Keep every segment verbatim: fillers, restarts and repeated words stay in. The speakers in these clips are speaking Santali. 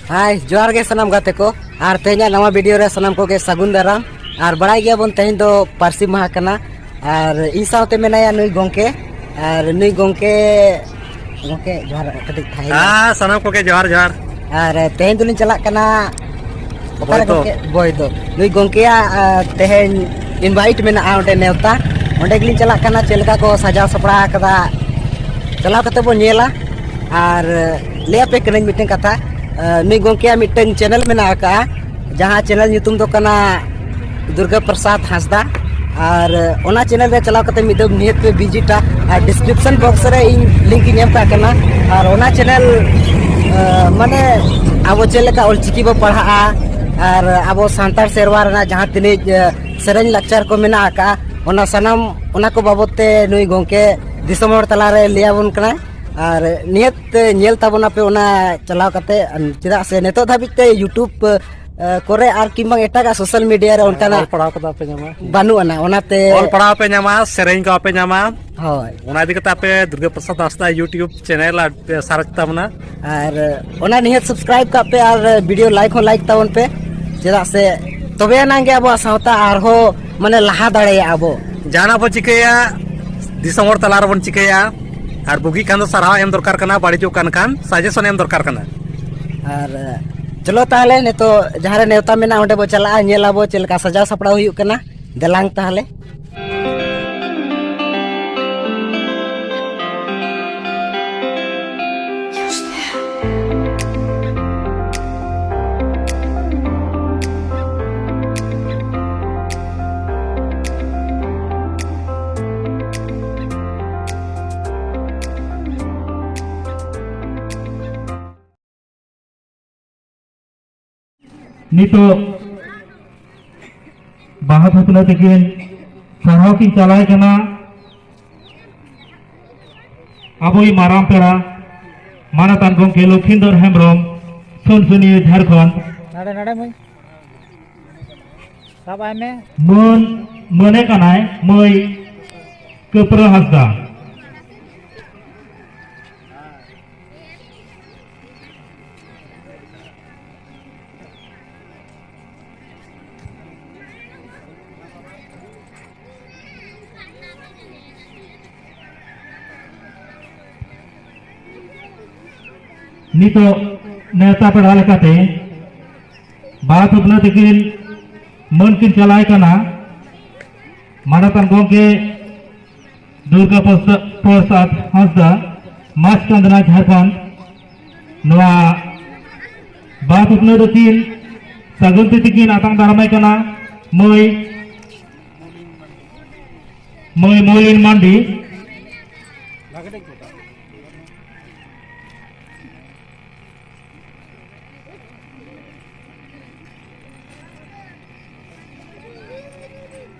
ᱦᱟᱭ, ᱡᱚᱦᱟᱨ ᱜᱮ ᱥᱟᱱᱟᱢ ᱜᱟᱛᱮ ᱠᱚ᱾ ᱟᱨ ᱛᱮᱦᱮᱧᱟᱜ ᱱᱟᱣᱟ ᱵᱷᱤᱰᱤᱭᱳ ᱨᱮ ᱥᱟᱱᱟᱢ ᱠᱚᱜᱮ ᱥᱟᱹᱜᱩᱱ ᱫᱟᱨᱟᱢ᱾ ᱟᱨ ᱵᱟᱲᱟᱭ ᱜᱮᱭᱟᱵᱚᱱ, ᱛᱮᱦᱮᱧ ᱫᱚ ᱯᱟᱹᱨᱥᱤ ᱢᱟᱦᱟ ᱠᱟᱱᱟ᱾ ᱟᱨ ᱤᱧ ᱥᱟᱶᱛᱮ ᱢᱮᱱᱟᱭᱟ ᱱᱩᱭ ᱜᱚᱢᱠᱮ, ᱟᱨ ᱱᱩᱭ ᱜᱚᱢᱠᱮ, ᱜᱚᱢᱠᱮ ᱡᱚᱦᱟᱨ ᱠᱟᱹᱴᱤᱡ ᱛᱟᱦᱮᱸ ᱦᱮᱸ, ᱥᱟᱱᱟᱢ ᱠᱚᱜᱮ ᱡᱚᱦᱟᱨ, ᱡᱚᱦᱟᱨ᱾ ᱟᱨ ᱛᱮᱦᱮᱧ ᱫᱚᱞᱤᱧ ᱪᱟᱞᱟᱜ ᱠᱟᱱᱟ ᱚᱠᱟᱨᱮ ᱵᱚᱭᱫᱚ᱾ ᱜᱚᱢᱠᱮ? ᱵᱚᱭᱫᱚ᱾ ᱱᱩᱭ ᱜᱚᱢᱠᱮᱭᱟᱜ, ᱟᱨ ᱛᱮᱦᱮᱧ ᱤᱱᱵᱷᱟᱭᱤᱴ ᱢᱮᱱᱟᱜᱼᱟ ᱚᱸᱰᱮ, ᱱᱮᱣᱛᱟ᱾ ᱚᱸᱰᱮ ᱜᱮᱞᱤᱧ ᱪᱟᱞᱟᱜ ᱠᱟᱱᱟ, ᱪᱮᱫ ᱞᱮᱠᱟ ᱠᱚ ᱥᱟᱡᱟᱣ ᱥᱟᱯᱲᱟᱣ ᱟᱠᱟᱫᱟ, ᱪᱟᱞᱟᱣ ᱠᱟᱛᱮ ᱵᱚᱱ ᱧᱮᱞᱟ᱾ ᱟᱨ ᱞᱟᱹᱭ ᱟᱯᱮ ᱠᱟᱹᱱᱟᱹᱧ ᱢᱤᱫᱴᱮᱱ ᱠᱟᱛᱷᱟ, ᱱᱩᱭ ᱜᱚᱢᱠᱮᱭᱟᱜ ᱢᱤᱫᱴᱟᱝ ᱪᱮᱱᱮᱞ ᱢᱮᱱᱟᱜ ᱟᱠᱟᱫᱼᱟ, ᱡᱟᱦᱟᱸ ᱪᱮᱱᱮᱞ ᱧᱩᱛᱩᱢ ᱫᱚ ᱠᱟᱱᱟ ᱫᱩᱨᱜᱟ ᱯᱨᱚᱥᱟᱫᱽ ᱦᱟᱸᱥᱫᱟ᱾ ᱟᱨ ᱚᱱᱟ ᱪᱮᱱᱮᱞ ᱨᱮ ᱪᱟᱞᱟᱣ ᱠᱟᱛᱮ ᱢᱤᱫ ᱫᱚᱢ ᱱᱤᱦᱟᱹᱛ ᱯᱮ ᱵᱷᱤᱡᱤᱴᱟ᱾ ᱟᱨ ᱰᱤᱥᱠᱨᱤᱯᱥᱚᱱ ᱵᱚᱠᱥ ᱨᱮ ᱤᱧ ᱞᱤᱝᱠ ᱤᱧ ᱮᱢ ᱠᱟᱜ ᱠᱟᱱᱟ᱾ ᱟᱨ ᱚᱱᱟ ᱪᱮᱱᱮᱞ, ᱢᱟᱱᱮ, ᱟᱵᱚ ᱪᱮᱫ ᱞᱮᱠᱟ ᱚᱞᱪᱤᱠᱤ ᱵᱚ ᱯᱟᱲᱦᱟᱜᱼᱟ, ᱟᱨ ᱟᱵᱚ ᱥᱟᱱᱛᱟᱲ ᱥᱮᱨᱣᱟ ᱨᱮᱱᱟᱜ ᱡᱟᱦᱟᱸ ᱛᱤᱱᱟᱹᱜ ᱥᱮᱨᱮᱧ ᱞᱟᱠᱪᱟᱨ ᱠᱚ ᱢᱮᱱᱟᱜ ᱟᱠᱟᱫᱼᱟ, ᱚᱱᱟ ᱥᱟᱱᱟᱢ, ᱚᱱᱟ ᱠᱚ ᱵᱟᱵᱚᱫ ᱛᱮ ᱱᱩᱭ ᱜᱚᱢᱠᱮ ᱫᱤᱥᱚᱢ ᱦᱚᱲ ᱛᱟᱞᱟᱨᱮ ᱞᱟᱹᱭ ᱟᱵᱚᱱ ᱠᱟᱱᱟᱭ᱾ ᱟᱨ ᱱᱤᱦᱟᱹᱛ ᱧᱮᱞ ᱛᱟᱵᱚᱱᱟᱯᱮ ᱚᱱᱟ ᱪᱟᱞᱟᱣ ᱠᱟᱛᱮ, ᱪᱮᱫᱟᱜ ᱥᱮ ᱱᱤᱛᱚᱜ ᱫᱷᱟᱹᱵᱤᱡ ᱛᱮ YouTube ᱠᱚᱨᱮ ᱟᱨ ᱠᱤᱝᱵᱟ ᱮᱴᱟᱜᱟᱜ ᱥᱳᱥᱟᱞ ᱢᱤᱰᱤᱭᱟ ᱨᱮ ᱚᱱᱠᱟᱱᱟᱜ ᱚᱞ ᱯᱟᱲᱦᱟᱣ ᱠᱚᱫᱚ ᱟᱯᱮ ᱧᱟᱢᱟ᱾ ᱵᱟᱹᱱᱩᱜ ᱟᱱᱟ, ᱚᱱᱟᱛᱮ ᱚᱞ ᱯᱟᱲᱦᱟᱣ ᱯᱮ ᱧᱟᱢᱟ, ᱥᱮᱨᱮᱧ ᱠᱚ ᱟᱯᱮ ᱧᱟᱢᱟ᱾ ᱦᱳᱭ᱾ ᱚᱱᱟ ᱤᱫᱤ ᱠᱟᱛᱮ ᱟᱯᱮ ᱫᱩᱨᱜᱟ ᱯᱨᱚᱥᱟᱫᱽ ᱦᱟᱸᱥᱫᱟ YouTube ᱪᱮᱱᱮᱞ ᱟᱨ ᱯᱮ ᱥᱟᱨᱪ ᱛᱟᱵᱚᱱᱟ᱾ ᱟᱨ ᱚᱱᱟ ᱱᱤᱦᱟᱹᱛ ᱥᱟᱵᱥᱠᱨᱟᱭᱤᱵ ᱠᱟᱜ ᱯᱮ ᱟᱨ ᱵᱷᱤᱰᱤᱭᱳ ᱞᱟᱭᱤᱠ ᱦᱚᱸ ᱞᱟᱭᱤᱠ ᱛᱟᱵᱚᱱ ᱯᱮ, ᱪᱮᱫᱟᱜ ᱥᱮ ᱛᱚᱵᱮ ᱟᱱᱟᱝ ᱜᱮ ᱟᱵᱚᱣᱟᱜ ᱥᱟᱶᱛᱟ ᱟᱨᱦᱚᱸ, ᱢᱟᱱᱮ, ᱞᱟᱦᱟ ᱫᱟᱲᱮᱭᱟᱜᱼᱟ ᱵᱚ᱾ ᱡᱟᱦᱟᱱᱟᱜ ᱵᱚ ᱪᱤᱠᱟᱹᱭᱟ, ᱫᱤᱥᱚᱢ ᱦᱚᱲ ᱛᱟᱞᱟ ᱨᱮᱵᱚᱱ ᱪᱤᱠᱟᱹᱭᱟ᱾ ᱟᱨ ᱵᱩᱜᱤᱜ ᱠᱷᱟᱱ ᱫᱚ ᱥᱟᱨᱦᱟᱣ ᱮᱢ ᱫᱚᱨᱠᱟᱨ ᱠᱟᱱᱟ, ᱵᱟᱹᱲᱤᱡᱚᱜ ᱠᱟᱱ ᱠᱷᱟᱱ ᱥᱟᱡᱮᱥᱚᱱ ᱮᱢ ᱫᱚᱨᱠᱟᱨ ᱠᱟᱱᱟ᱾ ᱟᱨ ᱪᱚᱞᱚ ᱛᱟᱦᱚᱞᱮ ᱱᱤᱛᱚᱜ ᱡᱟᱦᱟᱸ ᱨᱮ ᱱᱮᱣᱛᱟ ᱢᱮᱱᱟᱜᱼᱟ, ᱚᱸᱰᱮ ᱵᱚ ᱪᱟᱞᱟᱜᱼᱟ, ᱧᱮᱞ ᱟᱵᱚ ᱪᱮᱫ ᱞᱮᱠᱟ ᱥᱟᱡᱟᱣ ᱥᱟᱯᱲᱟᱣ ᱦᱩᱭᱩᱜ ᱠᱟᱱᱟ᱾ ᱫᱮᱞᱟᱝ ᱛᱟᱦᱚᱞᱮ᱾ ᱱᱤᱛᱚᱜ ᱵᱟᱦᱟ ᱛᱷᱩᱯᱱᱟᱹ ᱛᱟᱹᱠᱤᱱ ᱥᱟᱨᱦᱟᱣ ᱠᱤᱱ ᱪᱟᱞᱟᱭ ᱠᱟᱱᱟ᱾ ᱟᱵᱚᱭᱤᱡ ᱢᱟᱨᱟᱝ ᱯᱮᱲᱟ ᱢᱟᱱᱚᱛᱟᱱ ᱜᱚᱢᱠᱮ ᱞᱚᱠᱷᱤᱱᱫᱚᱨ ᱦᱮᱢᱵᱨᱚᱢ, ᱥᱩᱱᱥᱩᱱᱤᱭᱟᱹ, ᱡᱷᱟᱲᱠᱷᱚᱸᱰ᱾ ᱱᱟᱰᱮ, ᱱᱟᱰᱮ ᱢᱟᱹᱭ᱾ ᱥᱟᱵ ᱟᱭ ᱢᱮ᱾ ᱢᱟᱹᱱ, ᱢᱟᱹᱱᱮ ᱠᱟᱱᱟᱭ ᱢᱟᱹᱭ ᱠᱟᱹᱯᱨᱟᱹ ᱦᱟᱸᱥᱫᱟ᱾ ᱱᱤᱛᱚᱜ ᱱᱮᱣᱛᱟ ᱯᱮᱲᱟ ᱞᱮᱠᱟᱛᱮ ᱵᱟᱦᱟ ᱛᱷᱩᱯᱱᱟᱹ ᱛᱤᱠᱤᱱ ᱢᱟᱹᱱ ᱠᱤᱱ ᱪᱟᱞᱟᱭ ᱠᱟᱱᱟ ᱢᱟᱱᱚᱛᱟᱱ ᱜᱚᱢᱠᱮ ᱫᱩᱨᱜᱟ ᱯᱨᱚᱥᱟ-, ᱯᱨᱚᱥᱟᱫᱽ ᱦᱟᱸᱥᱫᱟ, ᱢᱟᱪᱷᱠᱟᱸᱫᱽᱨᱟ, ᱡᱷᱟᱲᱠᱷᱚᱸᱰ᱾ ᱱᱚᱣᱟ ᱵᱟᱦᱟ ᱛᱷᱩᱯᱱᱟᱹ ᱫᱚᱠᱤᱱ ᱥᱟᱹᱜᱩᱱ ᱛᱤ ᱛᱮᱠᱤᱱ ᱟᱛᱟᱝ ᱫᱟᱨᱟᱢᱟᱭ ᱠᱟᱱᱟ ᱢᱟᱹᱭ, ᱢᱟᱹᱭ ᱢᱚᱞᱤᱱ ᱢᱟᱱᱰᱤ᱾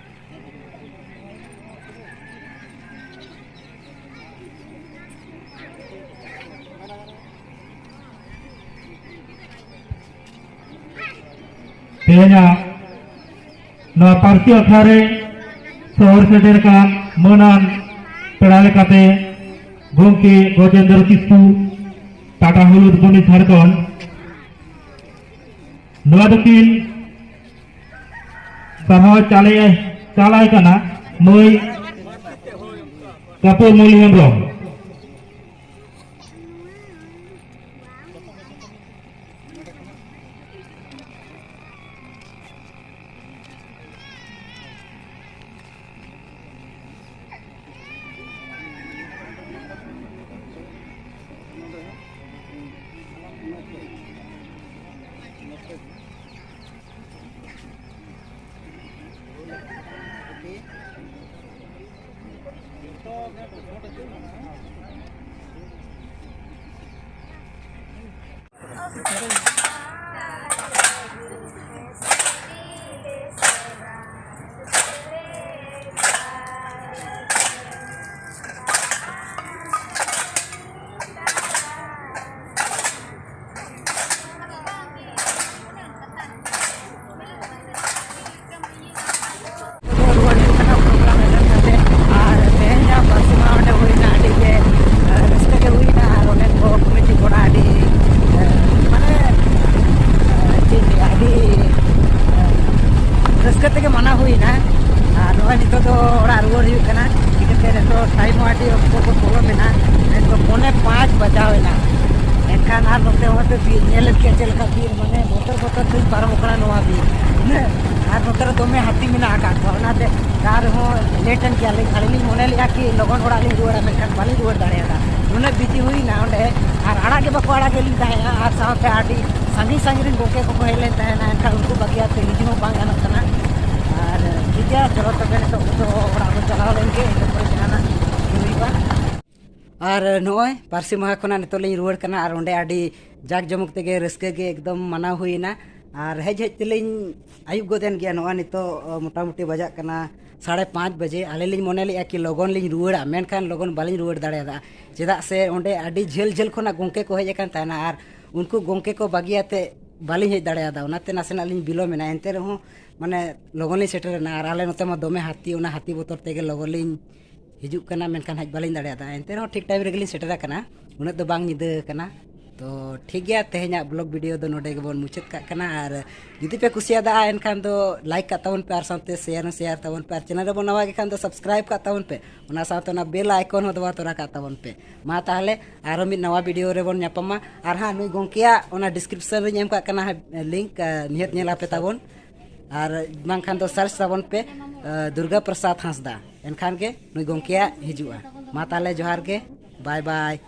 ᱛᱮᱦᱮᱧᱟᱜ ᱱᱚᱣᱟ ᱯᱟᱹᱨᱥᱤ ᱟᱠᱷᱲᱟ ᱨᱮ ᱥᱚᱦᱚᱨ ᱥᱮᱴᱮᱨ ᱟᱠᱟᱱ ᱢᱟᱹᱱᱟᱱ ᱯᱮᱲᱟ ᱞᱮᱠᱟᱛᱮ ᱜᱚᱢᱠᱮ ᱜᱚᱡᱮᱱᱫᱨᱚ ᱠᱤᱥᱠᱩ, ᱴᱟᱴᱟ ᱦᱩᱞᱩᱫ ᱵᱚᱱᱤ, ᱡᱷᱟᱲᱠᱷᱚᱸᱰ᱾ ᱱᱚᱣᱟ ᱫᱚᱠᱤᱱ ᱥᱟᱨᱦᱟᱣ ᱪᱟᱞᱮ-, ᱪᱟᱞᱟᱭ ᱠᱟᱱᱟ ᱢᱟᱹᱭ ᱠᱟᱯᱩᱨ ᱢᱚᱞᱤ ᱦᱮᱢᱵᱨᱚᱢ᱾ ᱨᱩᱣᱟᱹᱲ ᱦᱩᱭᱩᱜ ᱠᱟᱱᱟ program attend ᱠᱟᱛᱮ᱾ ᱟᱨ ᱛᱮᱦᱮᱧᱟᱜ ᱯᱟᱹᱨᱥᱤ ᱢᱟ ᱚᱸᱰᱮ ᱦᱩᱭᱱᱟ, ᱟᱹᱰᱤ ᱜᱮ, ᱟᱨ ᱨᱟᱹᱥᱠᱟᱹ ᱜᱮ ᱦᱩᱭᱱᱟ᱾ ᱟᱨ ᱚᱸᱰᱮ ᱠᱚ committee ᱠᱚᱲᱟ ᱟᱹᱰᱤ, ᱟᱨ ᱢᱟᱱᱮ ᱛᱮ ᱚᱱᱟᱛᱮ ᱵᱤᱨ ᱧᱮᱞᱮᱫ ᱜᱮᱭᱟ ᱪᱮᱫ ᱞᱮᱠᱟ ᱵᱤᱨ, ᱢᱟᱱᱮ ᱵᱚᱛᱚᱨ ᱵᱚᱛᱚᱨ ᱛᱮᱧ ᱯᱟᱨᱚᱢᱚᱜ ᱠᱟᱱᱟ ᱱᱚᱣᱟ ᱵᱤᱨ᱾ ᱩᱱᱟᱹᱜ, ᱟᱨ ᱱᱚᱛᱮ ᱨᱮ ᱫᱚᱢᱮ ᱦᱟᱹᱛᱤ ᱢᱮᱱᱟᱜ ᱟᱠᱟᱫ ᱠᱚᱣᱟ, ᱚᱱᱟᱛᱮ ᱫᱟᱜ ᱨᱮᱦᱚᱸ ᱞᱮᱴ ᱮᱱ ᱜᱮᱭᱟᱞᱤᱧ᱾ ᱟᱹᱞᱤᱧ ᱞᱤᱧ ᱢᱚᱱᱮ ᱞᱮᱫᱼᱟ ᱠᱤ ᱞᱚᱜᱚᱱ ᱚᱲᱟᱜ ᱞᱤᱧ ᱨᱩᱣᱟᱹᱲᱟ, ᱢᱮᱱᱠᱷᱟᱱ ᱵᱟᱹᱞᱤᱧ ᱨᱩᱣᱟᱹᱲ ᱫᱟᱲᱮᱭᱟᱫᱟ᱾ ᱱᱩᱱᱟᱹᱜ ᱵᱤᱡᱤ ᱦᱩᱭᱱᱟ ᱚᱸᱰᱮ, ᱟᱨ ᱟᱲᱟᱜ ᱜᱮ ᱵᱟᱠᱚ ᱟᱲᱟᱜᱮᱫ ᱞᱤᱧ ᱛᱟᱦᱮᱸᱜᱼᱟ, ᱟᱨ ᱥᱟᱶᱛᱮ ᱟᱹᱰᱤ ᱥᱟᱺᱜᱤᱧ ᱥᱟᱺᱜᱤᱧ ᱨᱮᱱ ᱜᱚᱢᱠᱮ ᱠᱚᱠᱚ ᱦᱮᱡ ᱞᱮᱱ ᱛᱟᱦᱮᱱᱟ, ᱮᱱᱠᱷᱟᱱ ᱩᱱᱠᱩ ᱵᱟᱹᱜᱤᱭᱟᱛᱮ ᱦᱤᱡᱩᱜ ᱦᱚᱸ ᱵᱟᱝ ᱜᱟᱱᱚᱜ ᱠᱟᱱᱟ᱾ ᱟᱨ ᱴᱷᱤᱠ ᱜᱮᱭᱟ, ᱪᱚᱞᱚ ᱛᱚᱵᱮ ᱱᱤᱛᱚᱜ ᱫᱚ ᱚᱲᱟᱜ ᱵᱚᱱ ᱪᱟᱞᱟᱣ ᱞᱮᱱ ᱜᱮ, ᱤᱱᱟᱹ ᱯᱚᱨᱮ ᱡᱟᱦᱟᱱᱟᱜ ᱦᱩᱭᱩᱜᱼᱟ᱾ ᱟᱨ ᱱᱚᱜᱼᱚᱭ ᱯᱟᱹᱨᱥᱤ ᱢᱟᱦᱟ ᱠᱷᱚᱱᱟᱜ ᱱᱤᱛᱚᱜ ᱞᱤᱧ ᱨᱩᱣᱟᱹᱲ ᱠᱟᱱᱟ, ᱟᱨ ᱚᱸᱰᱮ ᱟᱹᱰᱤ ᱡᱟᱠ ᱡᱚᱢᱚᱠ ᱛᱮᱜᱮ ᱨᱟᱹᱥᱠᱟᱹ ᱜᱮ ᱮᱠᱫᱚᱢ ᱢᱟᱱᱟᱣ ᱦᱩᱭᱮᱱᱟ᱾ ᱟᱨ ᱦᱮᱡ ᱦᱮᱡ ᱛᱮᱞᱤᱧ ᱟᱹᱭᱩᱵ ᱜᱚᱫ ᱮᱱ ᱜᱮᱭᱟ᱾ ᱱᱚᱜᱼᱚᱭ ᱱᱤᱛᱚᱜ, ᱚ, ᱢᱚᱴᱟᱢᱩᱴᱤ ᱵᱟᱡᱟᱜ ᱠᱟᱱᱟ ᱥᱟᱲᱮ ᱯᱟᱸᱪ ᱵᱟᱡᱮ᱾ ᱟᱞᱮ ᱞᱤᱧ ᱢᱚᱱᱮ ᱞᱮᱫᱼᱟ ᱠᱤ ᱞᱚᱜᱚᱱ ᱞᱤᱧ ᱨᱩᱣᱟᱹᱲᱟ, ᱢᱮᱱᱠᱷᱟᱱ ᱞᱚᱜᱚᱱ ᱵᱟᱹᱞᱤᱧ ᱨᱩᱣᱟᱹᱲ ᱫᱟᱲᱮᱭᱟᱫᱟ, ᱪᱮᱫᱟᱜ ᱥᱮ ᱚᱸᱰᱮ ᱟᱹᱰᱤ ᱡᱷᱟᱹᱞ ᱡᱷᱟᱹᱞ ᱠᱷᱚᱱᱟᱜ ᱜᱚᱢᱠᱮ ᱠᱚ ᱦᱮᱡ ᱟᱠᱟᱱ ᱛᱟᱦᱮᱱᱟ, ᱟᱨ ᱩᱱᱠᱩ ᱜᱚᱢᱠᱮ ᱠᱚ ᱵᱟᱹᱜᱤᱭᱟᱛᱮ ᱵᱟᱹᱞᱤᱧ ᱦᱮᱡ ᱫᱟᱲᱮᱭᱟᱫᱟ᱾ ᱚᱱᱟᱛᱮ ᱱᱟᱥᱮᱱᱟᱜ ᱞᱤᱧ ᱵᱤᱞᱚᱢᱮᱱᱟ᱾ ᱮᱱᱛᱮ ᱨᱮᱦᱚᱸ ᱢᱟᱱᱮ ᱞᱚᱜᱚᱱ ᱞᱤᱧ ᱥᱮᱴᱮᱨᱮᱱᱟ, ᱟᱨ ᱟᱞᱮ ᱱᱚᱛᱮ ᱢᱟ ᱫᱚᱢᱮ ᱦᱟᱹᱛᱤ, ᱚᱱᱟ ᱦᱟᱹᱛᱤ ᱵᱚᱛᱚᱨ ᱛᱮᱜᱮ ᱞᱚᱜᱚᱱ ᱞᱤᱧ ᱦᱤᱡᱩᱜ ᱠᱟᱱᱟ, ᱢᱮᱱᱠᱷᱟᱱ ᱦᱮᱡ ᱵᱟᱹᱞᱤᱧ ᱫᱟᱲᱮᱭᱟᱫᱟ᱾ ᱮᱱᱛᱮ ᱨᱮᱦᱚᱸ ᱴᱷᱤᱠ ᱴᱟᱭᱤᱢ ᱨᱮᱜᱮ ᱞᱤᱧ ᱥᱮᱴᱮᱨ ᱟᱠᱟᱱᱟ, ᱩᱱᱟᱹᱜ ᱫᱚ ᱵᱟᱝ ᱧᱤᱫᱟᱹ ᱟᱠᱟᱱᱟ᱾ ᱛᱚ ᱴᱷᱤᱠ ᱜᱮᱭᱟ, ᱛᱮᱦᱮᱧᱟᱜ ᱵᱞᱚᱜ ᱵᱷᱤᱰᱤᱭᱳ ᱫᱚ ᱱᱚᱰᱮ ᱜᱮᱵᱚᱱ ᱢᱩᱪᱟᱹᱫ ᱠᱟᱜ ᱠᱟᱱᱟ᱾ ᱟᱨ ᱡᱩᱫᱤ ᱯᱮ ᱠᱩᱥᱤᱭᱟᱫᱟ ᱮᱱᱠᱷᱟᱱ ᱫᱚ ᱞᱟᱭᱤᱠ ᱠᱟᱜ ᱛᱟᱵᱚᱱ ᱯᱮ, ᱟᱨ ᱥᱟᱶᱛᱮ ᱥᱮᱭᱟᱨ ᱦᱚᱸ ᱥᱮᱭᱟᱨ ᱛᱟᱵᱚᱱ ᱯᱮ, ᱟᱨ ᱪᱮᱱᱮᱞ ᱨᱮᱵᱚᱱ ᱱᱟᱣᱟ ᱜᱮ ᱠᱷᱟᱱ ᱫᱚ ᱥᱟᱵᱥᱠᱨᱟᱭᱤᱵ ᱠᱟᱜ ᱛᱟᱵᱚᱱ ᱯᱮ, ᱚᱱᱟ ᱥᱟᱶᱛᱮ ᱚᱱᱟ ᱵᱮᱞ ᱟᱭᱠᱚᱱ ᱦᱚᱸ ᱫᱟᱵᱟᱣ ᱛᱚᱨᱟ ᱠᱟᱜ ᱛᱟᱵᱚᱱ ᱯᱮ᱾ ᱢᱟ ᱛᱟᱦᱚᱞᱮ ᱟᱨᱦᱚᱸ ᱢᱤᱫ ᱱᱟᱣᱟ ᱵᱷᱤᱰᱤᱭᱳ ᱨᱮᱵᱚᱱ ᱧᱟᱯᱟᱢᱟ᱾ ᱟᱨ ᱦᱟᱸᱜ ᱱᱩᱭ ᱜᱚᱢᱠᱮᱭᱟᱜ ᱚᱱᱟ ᱰᱤᱥᱠᱨᱤᱯᱥᱚᱱ ᱨᱤᱧ ᱮᱢ ᱠᱟᱜ ᱠᱟᱱᱟ ᱦᱟᱸᱜ ᱞᱤᱝᱠ, ᱱᱤᱦᱟᱹᱛ ᱧᱮᱞ ᱟᱯᱮ ᱛᱟᱵᱚᱱ᱾ ᱟᱨ ᱵᱟᱝᱠᱷᱟᱱ ᱫᱚ ᱥᱟᱨᱪ ᱛᱟᱵᱚᱱ ᱯᱮ, ᱫᱩᱨᱜᱟ ᱯᱨᱚᱥᱟᱫᱽ ᱦᱟᱸᱥᱫᱟ, ᱮᱱᱠᱷᱟᱱ ᱜᱮ ᱱᱩᱭ ᱜᱚᱢᱠᱮᱭᱟᱜ ᱦᱤᱡᱩᱜᱼᱟ᱾ ᱢᱟ ᱛᱟᱦᱚᱞᱮ ᱡᱚᱦᱟᱨ ᱜᱮ, ᱵᱟᱭ ᱵᱟᱭ᱾